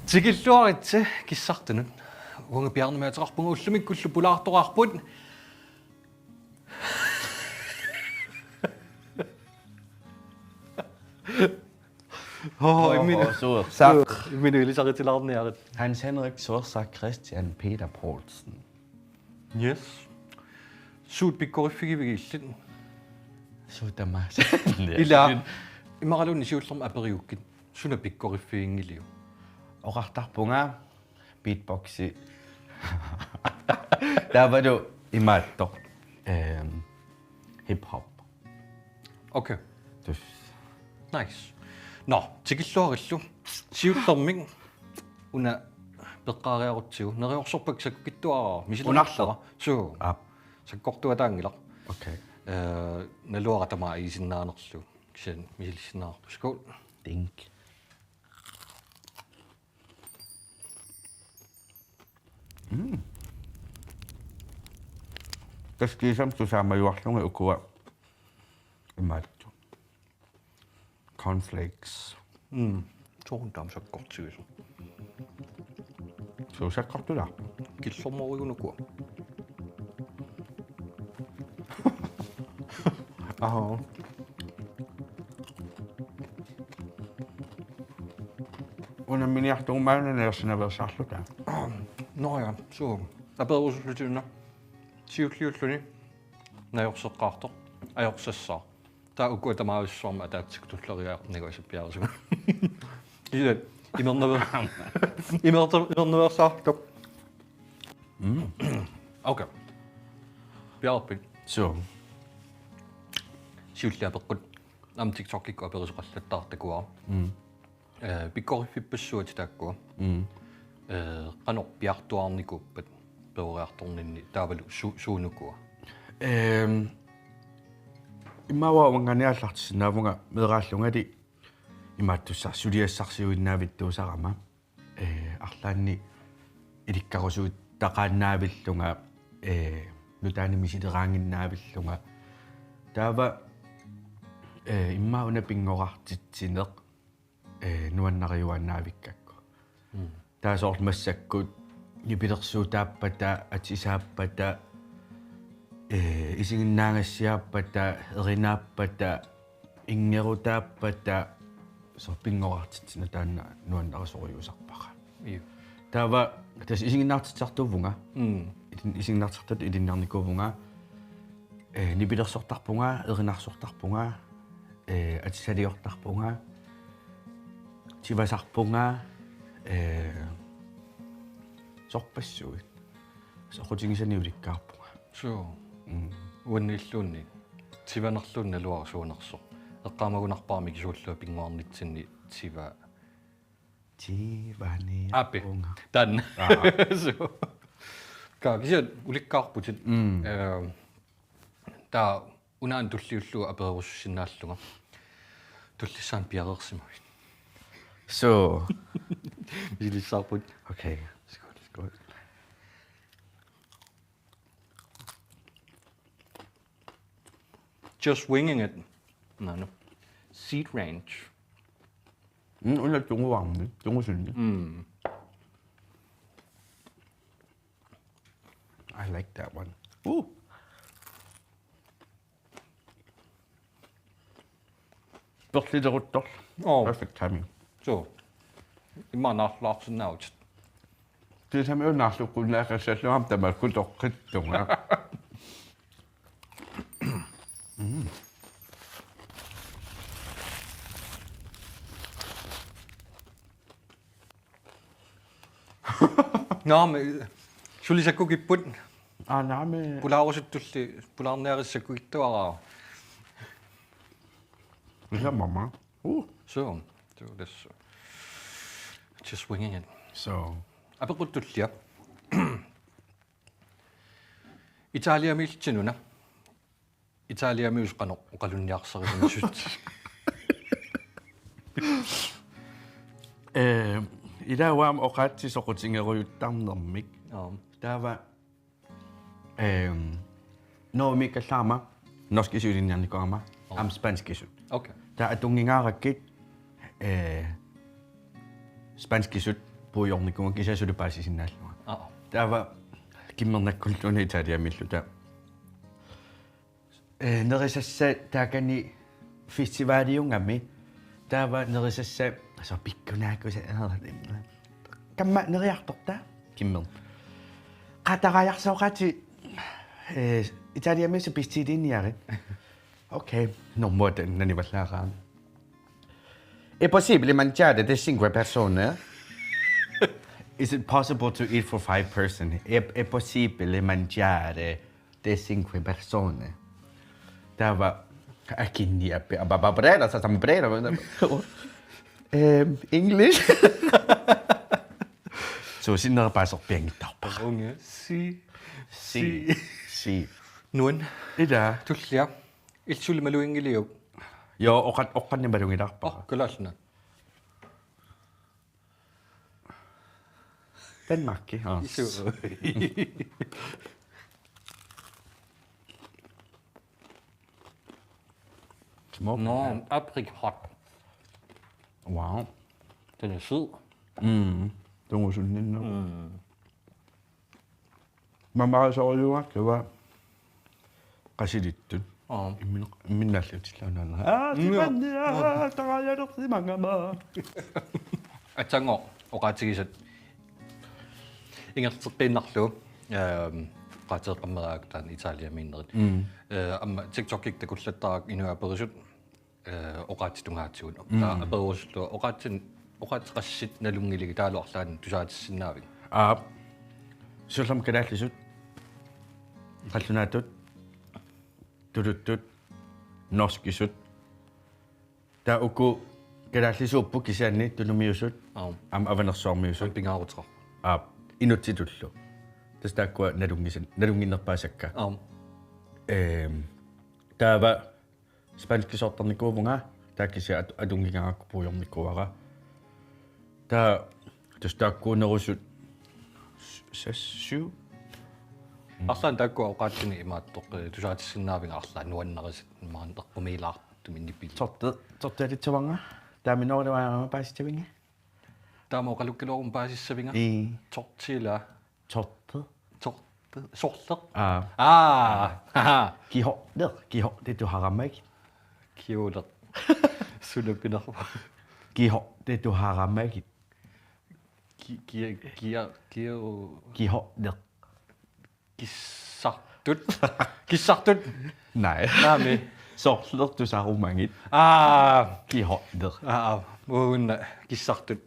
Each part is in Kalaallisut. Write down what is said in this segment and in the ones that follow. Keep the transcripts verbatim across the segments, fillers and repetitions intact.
Tikilluaritsi kissartunut. Uanga Bjarnemi ateqarpunga, ullumikkullu pulaartoqarput. Hoo, imminut. Hoo, suersaaq. Imminut ilisaritilaarniarit. Hans Henrik, suersaaq, Christian Peter Poulsen. Yes. Suut pikkoriffigivigillit? Suut tamaasa. Ila, immaqaluunniit siullermik aperiukkit. Suna pikkoriffiginngiliuk? Oqartarpunga beatboxi. Taavalu imaattoq. Ehm, hip hop. Okay. Tus. Nice. Nå, tikilluarillu. Siullermik una peqqaariarutsigu. Neriorsorpakka sakkukittuarara. Misilernarpara. Unarlu. Suu. Aap. Sakkortuataanngilaq. Okay. Eh, naluara tamaat iisinnaanerlu. Kisianni misilissinnaanerput. Skål. Dink. Mm. Tassa kiisami tusaamajuarlugit ukua imaattut. Cornflakes. Mm. Soorunami sakkortigisut. Suu sakkortulaarpoq. Killormorigunukua. Aha. Unamminiartugut maanna najorsinaveersaarluta. Nå ja, suu. Aperusullutit una. Siulliulluni najorseqqaartoq. Ajorsassaaq. Taava ukua tamaviussuarmik ataatsikkut tulleriiaarnikuusut piareersugut. Ila imernaver-, imerta-, imernaveersaartoq. Mm. Okay. Piareerpit? Suu. Siulliit apeqqut. Aamma TikTokikkut aperisoqallattaartakua. Mm. Eh, pikkoriffippassavatit taakkua? Mm. Eh, qanoq piartuaarnikuuppat peroriartorninni taavalu su-, suunukua? Ehm, immaqa uanga aallartissinnaavunga meeraallungali imaattussaq suliassarsiuinnaavittuusarama. Eh, arlaanni ilikkarusuutaqaannaavillunga, eh, nutaanik misileraannginnaavillunga. Taava, eh, immaqa una pinngorartitsineq, eh, nuannariuaannaavikkakku. Mm. Taava soorlu massakkut nipilersuutaappata, atisaappata, eh, isiginnaagassiaappata, erinaappata, inngerutaappata, soorlu pinngorartitsineq taanna nuannarisorujussuusarpara. Iu. Taava tassa isiginnaartitsisartuuvunga. Mm. Ilin-, isiginnaartitsisartutut ilinniarnikuuvunga. Eh, nipilersortarpunga, erinarsortarpunga, eh, atisaliortarpunga, tivasarpunga, eh, sorpassuit. Soqutigisani ulikkaarpunga. Suu. Mm. Uannilluunniit. Tivanerluunniit naluara suunersoq. Eqqaamagunarpara mikisuullunga pinnguarnitsinni tiva. Tivani. Aappi. Unga. Taanna. Aa. Suu. Ka, kisianni ulikkaarputit. Mm. Eh, taava unaana tulliullugu apererusussinnaallunga. Tullissaani piareersimavit? Suu. Misilissavarput. Okay. Skål, skål. Just winging it. No, no. Seed ranch. Mm, una tunguarmi, tungusunni. Mm. I like that one. Ooh. Perlileruttorlu. Oh. Perfect timing. Suu. Immaqa naarlaarsinnaavutit. Kiisami una naarlukkunnaaqassallugami tamakku toqqittunga. Mm. Naamik, suli sakkukipput. Aa, naamik. Pulaarusuttulli, pulaarniaritsi sakkukittuarara. Isamama. Uh. Suu, suu, tassa. Just winging it. Suu. Apeqqut tullia. Italiamiillutit una. Italiamiusut qanoq oqalunniarsarisimasut? Eh, ilaa uanga oqaatsit soqutigerujuttarnermik. Aam. Taava, eh, normiikkallaarama, norskisut ilinniarnikuugama, aam, spanskisut. Okay. Taava atunngingaarakkit, eh, spanskisut puigornikuuvunga kisianni suli paasisinnaallunga. Aa. Taava Kimmernakkulluunniit Italiamiilluta. Eh, nerisassat taakani festivaliugami. Taava nerisassat soorlu pikkunaakkusa, kamma neriartortaa Kimmern. Qatarajarsooqaati, eh, Italiamiussat bestilliniarit. Okay, normuata nanivallaaqaanga. È possibile mangiare per cinque persone? Is it possible to eat for five person? È, è possibile mangiare per cinque persone? Taava akinniappi. Abababrera, sasambrera. Ehm, English? So, sinnera paaserpianngittarpara. Unge. Si. Si. Si. Nuan. Ida. Tullia. Illit suli maluginngiliuk? Joo, oqat-, oqanni malugilaarpara. Oh, kalaallinut. Danmarki. Ah. Isu. Smuk. Nå, aprikot. Wow. Den er sød. Mm. Tungusunninneq. Mm. Mamaarisoriuakkava qasilittut. Aa. Immin-, imminnaallutilluunnaana. Aa, mm, timannia, aa, tarajalersimagama. Atsanngoq oqaatigisat. Ingerlateqqiinnarlugu, ehm, oqaateqqimmeraakka taanna Italiamiinnerit. Mm. Eh, aamma TikTokikkut takullattaaq inuit aperisut. Eh, oqaatsit tungaatigut. Mm. Taava aperusullugu oqaatsit, oqaatsit qassit nalunngiligit taavalu arlaannik tusaatissinnaaviuk? Aap. Siullermik kalaallisut. Qallunaatut. Tuluttut. Norskisut. Taava uku kalaallisuupput kisianni tunumiusut. Aap. Aamma avanersuarmiusut. Aamma pingaaruteqarput. Aap. Inuttitullu. Tassa taakkua nalunngisan-, nalunnginnerpaasakka. Aap. Ehm, taava spanskisoortarnikuuvunga, taava kisianni at-, atunngingarakku puigornikuuara. Taava tassa taakkuunerusut s-, seks, syv. Mm. Arlaannik taakkua oqaatsinik imaattoq, eh, tusaatissinnaaviuk arlaat nuannarisat maani eqqumiilaartumik nipilik? Torti, tortialitsavanga. Taaminoorluaarama paasissavinga. Taama oqalukkaluaruma paasissavinga? Ii. Tortilla. Torte. Torte. Sorleq. Aa. Aa. Aha. Kihorleq. Kihortetut haramagit. Kihorleq. Suna pinerpa. Kihortetut haramagit. Ki-, ki-, kia-, kio-, Kihorleq. Kissartut. Kissartut. Nej. Naamik. Sorleq tusarumagit. Aa. Kihorleq. Aa, uunga kissartut.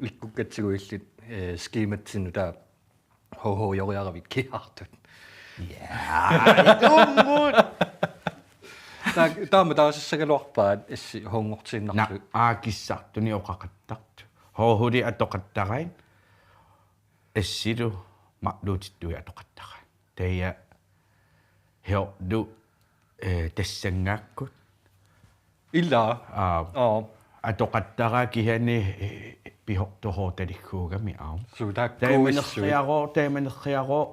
Ikkukkatsigu illit, eh, skematsinnut taava. Ho, ho, joriaravit kihartut. Ja, dummut. Ta-, taama taasissagaluarpaat assi hoongortiinnarlu. Na, aa kissartuni oqaqattartut. Ho, huli atoqattaraat. Assilu marluutittui atoqattaraat. Taava hiorlu, eh, tassanngakkut. Ila. Aa. Aa. Atoqattaraat kisianni, eh, pihortoq hoortalikkuugami aamma. Suu taakkuuissui. Taamanerriaroo, taamanerriaroo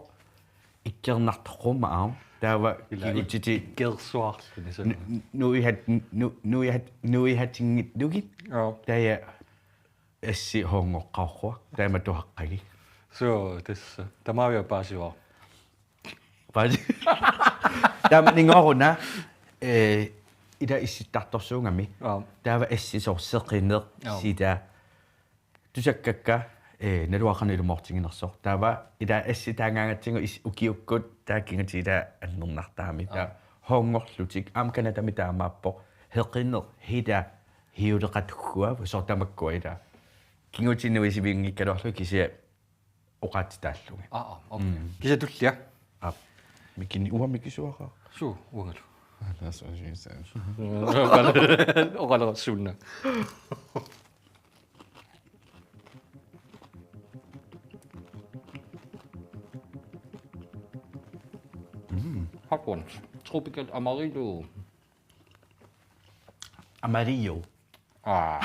ikkernartoqaruma aamma. Taava ila kigutiti ik-, ikkersuarluni suu. Nu-, nuihat-, nu-, nuihat-, nuihatinngillugit. Aa. Taava assi hoongoqqaarua. Taama tuhaqqagi. Suu, tassa. Tamaavia paasiva. Paasi. Taama ningooruna, eh, ila issittartorsuugami. Aa. Taava assi soorlu seqineq, aa, sila. Tusakkakka, eh, naluara qanoq ilumoortiginersoq. Taava ila assi taangaangatsigu is-, ukiukkut taava kigutita annernartarami. Taava, aa, hoongorlutik, aamma Canadami taamaappoq. Seqineq, sila, hiuleqatugguaavoq, soorlu tamakkua ila. Kigutini nuisiviunngikkaluarlugit kisianni oqaatsitaallugit. Aa, aa, okay. Mm. Kisianni tullia. Aap. Mikini-, uanga mikisuara. Suu, uangalu. Ah, that's what she said. Oqalu-, oqaluussuunna. Mm. Hot ones. Tropical Amarillo. Amarillo. Aa.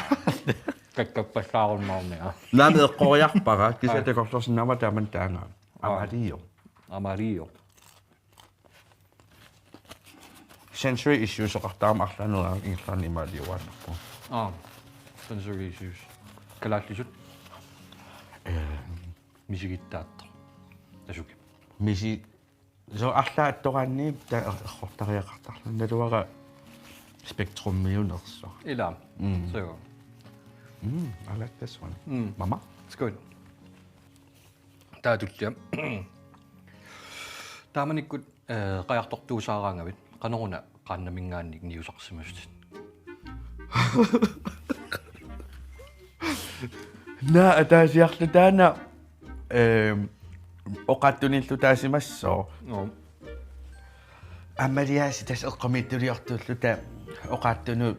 Kakkappallaarunnaarnia. Naamik eqqoriarpara, kisianni, aa, takorloorsinnaavara taamani taanna. Aa. Amarillo. Amarillo. Sensory issues-eqartarami arlaannik ingerlaannaq imaaliuaannarpoq. Aa. Sensory issues. Kalaallisut? Eh, Misigittaattoq. Tasuki. Misi-, so arlaat attoraanni ta errortariaqartarluni naluara spektrumiunersoq. Ilaa. Mm. So. Mm, I like this one. Mm. Mama? Skål. Taatullia. Taamanikkut, eh, qajartortuusaaraangavit. Qanoruna qaannaminngaanniit niusarsimasutit? Naa ataasiarlu taanna, ehm, oqaattunillu taasimassooq. Joo. Aamma Elias tassa eqqumiitsuliortuulluta oqaattunut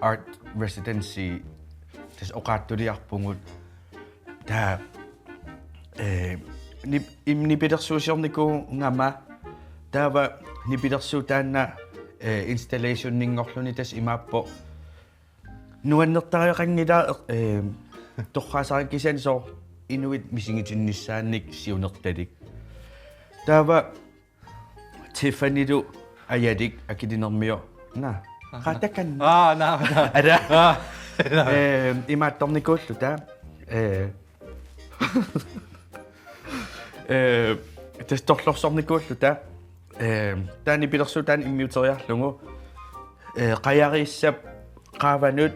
art residency tassa oqaatsuliarpugut. Taava, eh, nip-, im-, nipilersuusiornikuugama taava nipilersuut taanna, eh, installationinngorluni tassa imaappoq nuannertariaqanngilaq, eh, torraasara kisianni soorlu inuit misigitinnissaannik siunertalik. Taava Tiffanylu ajalik akilinermioq. Naa. Aa, qatakan. Aa, naa, naa. Ada. Aa, naa. Eh, imaattornikuulluta. Eh. Eh, tassa torlorsornikuulluta. Eh, taanna nipilersuut taanna immiuteriarlugu. Eh, qajariissap qaavanut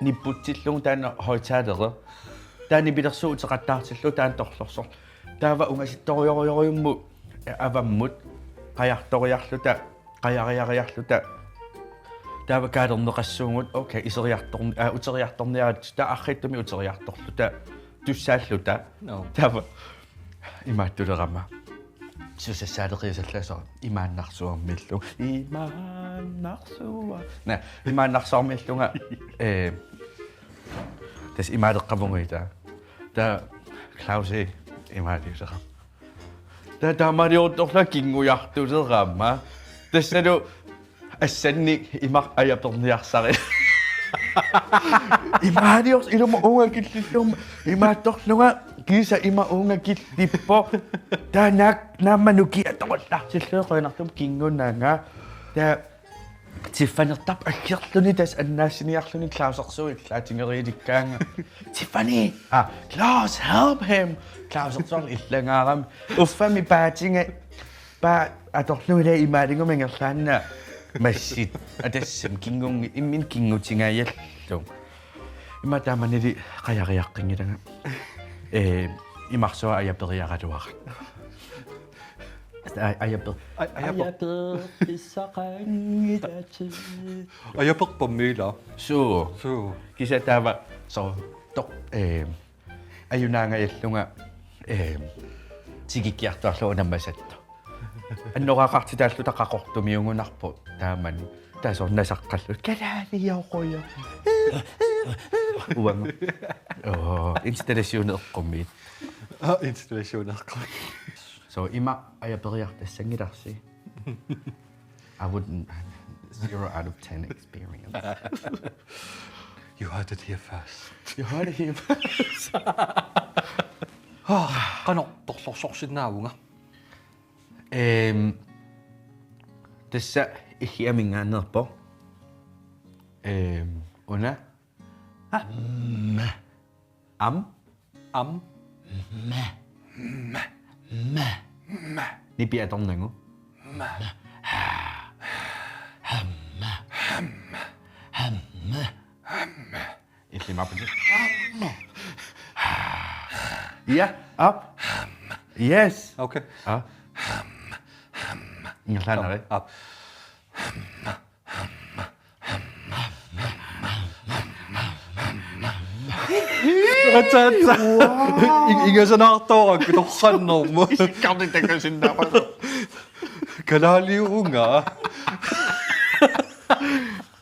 nipputsillugu taanna højttaleri. Taanna nipilersuut uteqattaartillugu taanna torlorsorlu. Taava ungasittorujorujussuuvoq avammut qajartoriarluta, qajariariarluta. Taava kaalerneqassuugut, okay, iseriartorn-, aa, uteriartorniaritsi, taava arriitsumik uteriartorluta, tussaalluta. Joo. Taava imaattulerama. Susassaaleqiusallasoq imaannarsuarmillu. Imaannarsua-. Naa, imaannarsuarmillunga, eh, tassa imaaleqqavugut taava. Taava Clausi imaaliulerama. Taava taamaaliortorlunga kingujartulerama. Tassalu assannik imaq ajaperniarsari. Imaaliors ilumut uunga killillunga imaattorlunga kiisa ima uunga killippoq. Taava naak naamma nukiatoqallartillugu qujanartumik kingunaanga. Taava Tiffanertarpoq aggerluni tassa annaassiniarluni Clausersuaq illaatigeriilikkaanga. Tiffany! Ah, Claus, help him! Clausersuaq illangaarami. Uffami paatiga. Paa atorlugu ilaa imaaliguma ingerlaannaq. Massit. Atassami kingungi-, imminut kingutingajallugu. Ima taamanili qajariaqqinngilara. Eh, imarsua ajaperiaraluarami. Aj-, ajaper-, Aj-, ajaper-, ajaperpissaqanngilaq. Ajaperpammi ilaa. Suu. Suu. Kisianni taava, so, toq, eh, ajunaangajallunga, eh, tikikkiartuarlugu unammasattoq. Annoraaqartitaalluta Qaqortumiugunarpoq taamani. Taava soorlu nasaqqalluta. Kalaalioqquja. Uanga. Oo, installationi eqqumiit. Aa, installationi eqqumiit. So, ima ajaperiartassanngilarsi. I wouldn't, zero out of ten experience. You heard it here first. You heard it here first. Ah, qanoq torlorsorsinnaavunga? Ehm, tassa Iggiaminngaanneerpoq. Ehm, una. Am. Am. Am. Ma. Ma. Ma. Ma. Nipi atornagu. Ma. Hamma. Hamma. Hamma. Illimaapput. Ja, op. Yes. Okay. Ah. Ingerlaannaq. Op. Atsa, atsa. Wow. Ing-, ingasanaartoorakku torrannermut. Isikkarni takusinnaavara. Kalaaliuvunga.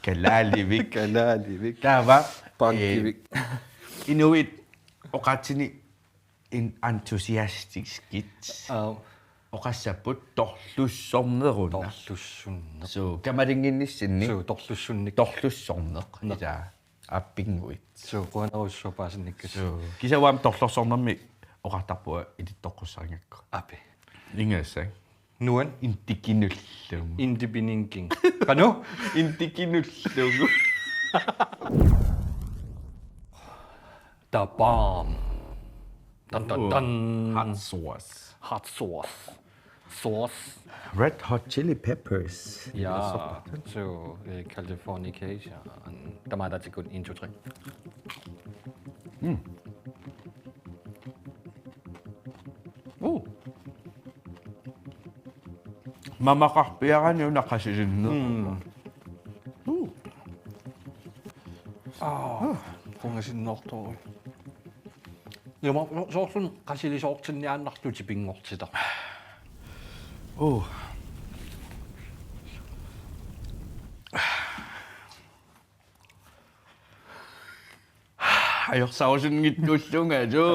Kalaalivik. Kalaalivik. Taava, Pankivik. Eh, inuit oqaatsinik en-, entusiastiskit. Aap. Oqassapput torlussorneruna. Torlussunneq. Suu, kamalinnginnissinni. Suu, torlussunnik. Torlussorneq. Neq. Ilaa. Aappinnguit. Suu, qujanarsuaq paasinnikkassi. Suu. Kisianni uanga torlorsornermik oqartarpunga ilittoqqussaringakku. Api. Ingasak. Nuan. Intikinullugu. Intipininking. Qanoq? Intikinullugu. Tapaam. Dun, dun, dun. Hot sauce. Hot sauce. Sauce. Red hot chili peppers. Ja, so, øh, Californication. Tamaatigut en, to, tre. Mm. Uh. Mamaqarpiarani una qasilinneq. Mm. Uh. Ah, qungasinnertorujuk. Ilumut soorlumi qasilisoortinniaannarlugu tipinngortitaq. Uh. Ajorsaarusunngitsuullunga, jo.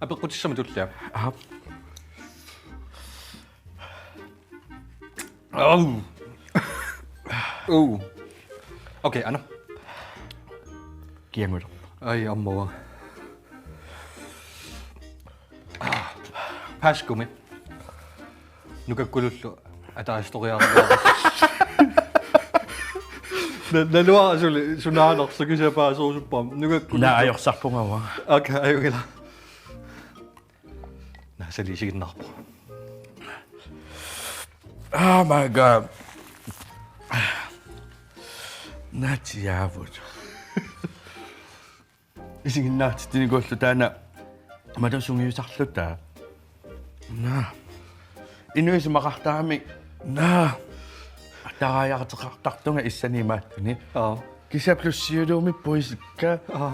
Apeqqutissama tullia. Aha. Au. Oh. Okay, Anna. Kiangulu. Ai, ammava. Paskumi. Nukakkulullu ataasitoriarluarus. Naluara suli sunaanersoq kisianni paaserusuppara. Nukakkulullu. Naa ajorsarpunga uanga. Okay, ajunngilaq. Naa sali isiginnaarpoq. Oh my god. Natsiavut. Isiginnaartitsinikuulluta taanna malusungiusarluta. Naa. Inuit isumaqartaramik. Naa. Taraajarteqartartunga issani imaattuni. Aa. Kisianni plussiuluumi puisikka. Aa.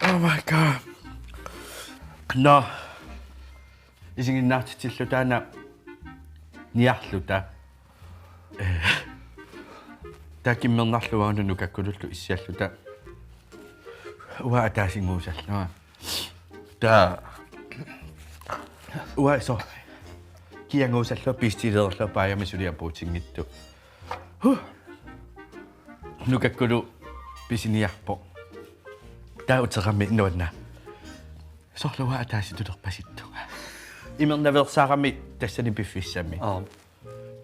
Oh my god. Nå. Isiginnaartitsilluta taanna niarluta. Eh. Taakku imminnarluarnu nukakkulullu issialluta. Uanga ataasinngusallunga. Taava. Uanga so. Kiangusallunga pistilerlunga paajami suli apuutinngitsoq. Huh. Nukakkulu pisiniarpoq. Taava uterami nuanna. Soorlu uanga ataasitulerpasittunga. Imernaveersaarami tassani piffissami. Aa.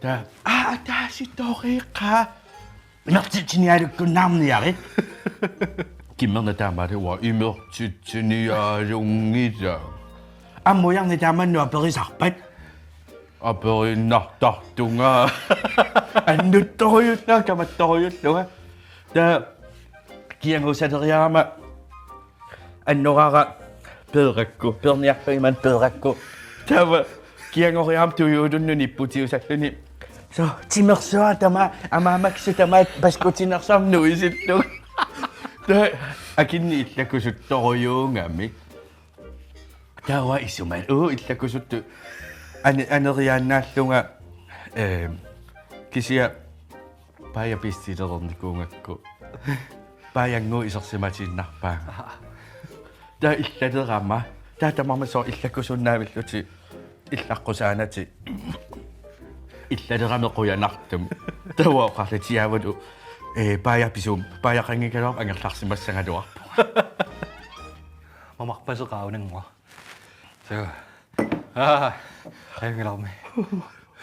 Taava, aa, ataasitoriiqa. Imertitsinialukkunnaarniarit. Kimmerna taamaali uanga imertitsinialunngilanga. Ammujarni taamannua perisarpat. Aperiinnartartunga. Annuttorujullunga, kamattorujullunga. Taava kiangusaleriarama annoraara peerakku, peerniarpagimmat peerakku. Taava kiangoriarama tujuulunnut nipputiusalluni. So, timersuaq tamaat, amaamaksut tamaat, paskutinersuarmut nuisillugu. Taava akinneq illakkusuttorujuugami. Taava isumat. Uu, illakkusuttut. Ane-, aneriaannaallunga, ehm, kisianni paaja pistilernikuugakku. Paajannguaq isersimatiinnarpaanga. Taava illalerama. Taava tamarmik soorlu illakkusunnaavillutik illaqqusaanatik. Illalerami qujanartumik. Taava oqarluni tiaavulu. Eh, paaja pisum. Paajaqanngikkaluarpoq angerlarsimassagaluarpunga. Mamarpaseqaaq unannguaq. So. Aa, ajunngilaq.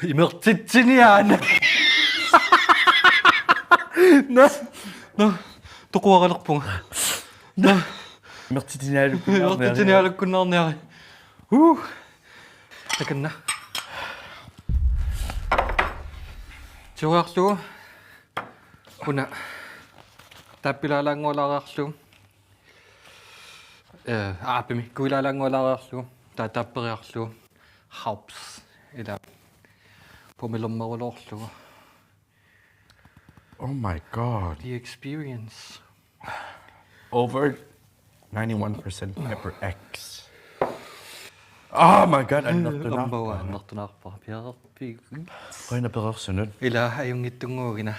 Imertitsiniaana. Nå, nå, toquaralerpunga. Nå. Imertitsinialukkunnaarniarit. Imertitsinialukkunnaarniarit. Uu. Takanna. Tigoriarlugu. Una. Taappilaalaanngualaariarlugu. Eh, aappimi, kuilaalaanngualaariarlugu, taava taapperiarlugu, haps, ila, pumilummeruluorlugu. Oh my god. The experience. Over ninety-one percent pepper X. Oh my god, annertunaarpara. Ammava, annertunaarpara. Piarpi. Qujanaq pereersunut. Ila, ajunngitsunnguugina.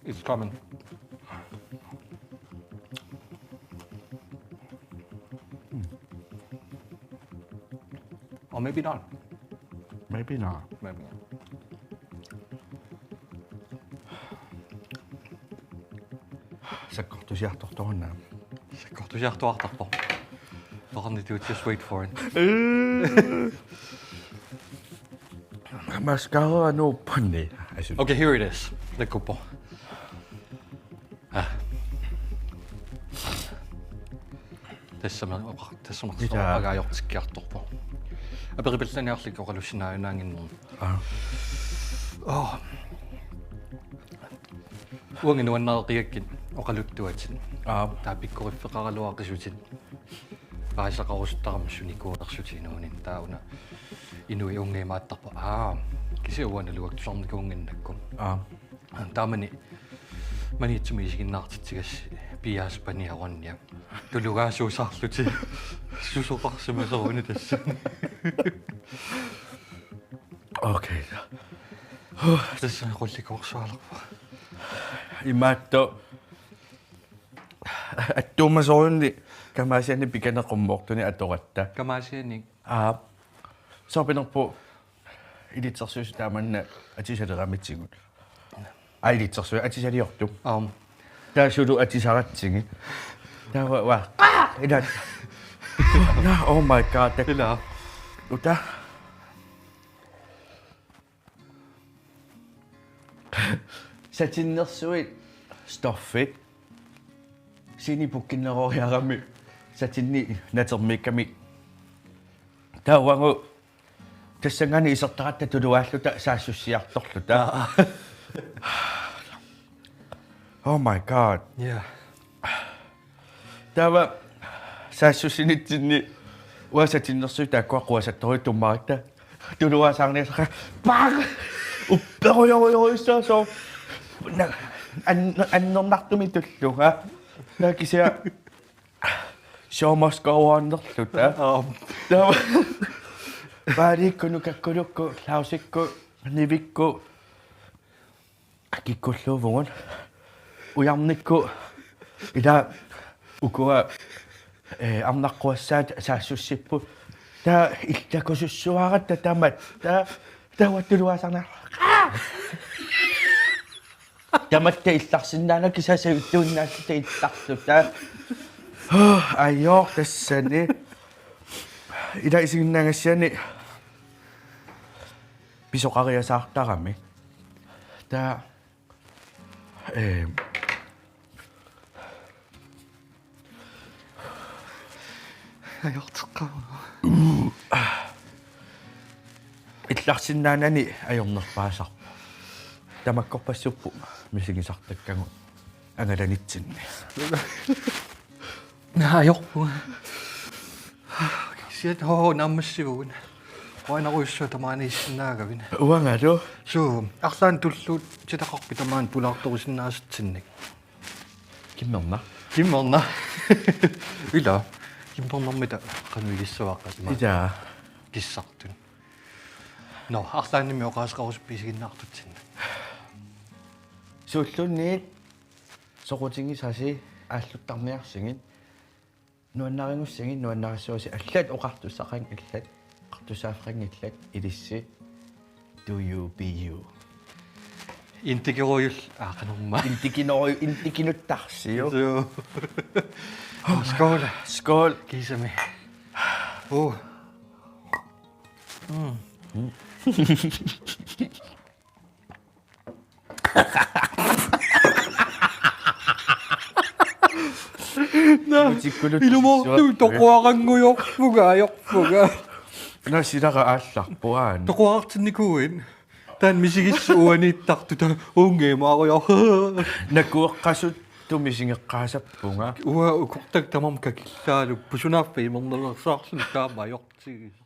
It's coming. Or maybe not. Maybe not. Maybe not. Sakkortusiartortoruna. Sakkortusiartuartarpoq. Toqarnittuut, just wait for it. Mascara nuuppunni. Asu. Okay, here it is. Takkuppoq. Ah. Tassami oqa-, tassami Ita. Agajortikkiartorpoq. Aperipallaniarlik oqalussinaajunnaannginnermi. Ah. Oh. Uanga nuannareqigakkit oqaluttuatit. Ah. Taava pikkoriffeqaraluaqisutit. Paasisaqarusuttarami sunikuunersutit inuuninni, taava una inuit uunga imaattarput. Aa, kisianni uanga naluara tusarnikuunnginnakku. Ah. Taamani Maniitsumi isiginnaartitsigassi piiaaseq paniaruanniak. Tulugaasuusaarlutik susoqarsimasoruni tassani. Okay. Tassani qullikoorsualerpoq. Imaattoq attuumasorujunnik kamaasianik pikaneq qummoortunik atoratta. Kamaasianik. Aa. Soorpinerpu ilitsersuisut taamanna atisaleramitsigut. Aa, ilitsersuisut atisaliortut. Aam. Taava suli atisaratsigit. Taava uanga. Ila. Nå, oh my god. Tak. Ila. Uta. Satinnersuit stoffit. Sini pukkinneroriarami satinni natermiikkami. Taava uagut tassanngaanniit isertaratta tuluaalluta saassussiartorluta. Oh my god. Ja. Taava saassussinitsinni uanga satinnersuit taakkua quasattorujuit tummaratta. Tuluaasaarniassaaq. Paq! Upperujorujorujussuaq. Na-, an-, annernartumik tullunga. Taava kisianni sommerskov-ernerluta. Aam. Taava. Paalikkut, nukakkulukku, lausikkut, nivikkut. Kikkulluuvugut. Ujarnikkut ila ukua, eh, arnaqquassaat saassussipput. Taava illakusussuaratta tamatta. Taava tuluaasaarniarluta. Tamatta illarsinnaanani kisianni sajuttuinnaalluta illarluta. Ajor tassani. Ila isiginnaagassiani pisoqariasaartarami. Taava, eh, Ajorteqqaavara. Illarsinnaanani ajornerpaasarpoq. Tamakkorpassuupput misigisartakkagut angalanitsinni. Naa, ajorpunga. Kisianni hoo naammassivugut. Qujanarujussuaq tamaani issinnaagavit. Uangalu. Suu, arlaannik tulluuttitaqarpit tamaani pulaartorusinnaasatsinnik? Kimmerna. Kimmerna. Ila. Kimmernermita qanoq ilissavara tamaani. Ila. Kissartut. Nå, arlaannimmi oqaaseqarusuppit isiginnaartutsinni. Suulluunniit soqutigisasi aalluttarniarsigit. Nuannarigussigit, nuannarissuasi allat oqartussaqanngillat, oqartussaaffeqanngillat, ilissi do you be you. Intikirujullunga qanormaa. Intikinoruju-, intikinuttarsiuk. Suu. Skål. Skål. Kiisami. Oh. Mm. Naa, Utikkulut ilumoortumik toquaranngujoorpunga, ajorpunga. Naa, silara aallarpoq aana. Toquartinnikuuit. Taanna misigissaq uaniittartoq, taava uunga imaarujoor. Nakueqqasuttumik misigeqqaassappunga. Uanga ukortakka tamarmik kakillaaluppoq, sunaaffa imernaveersaarluni taama ajortigisoq.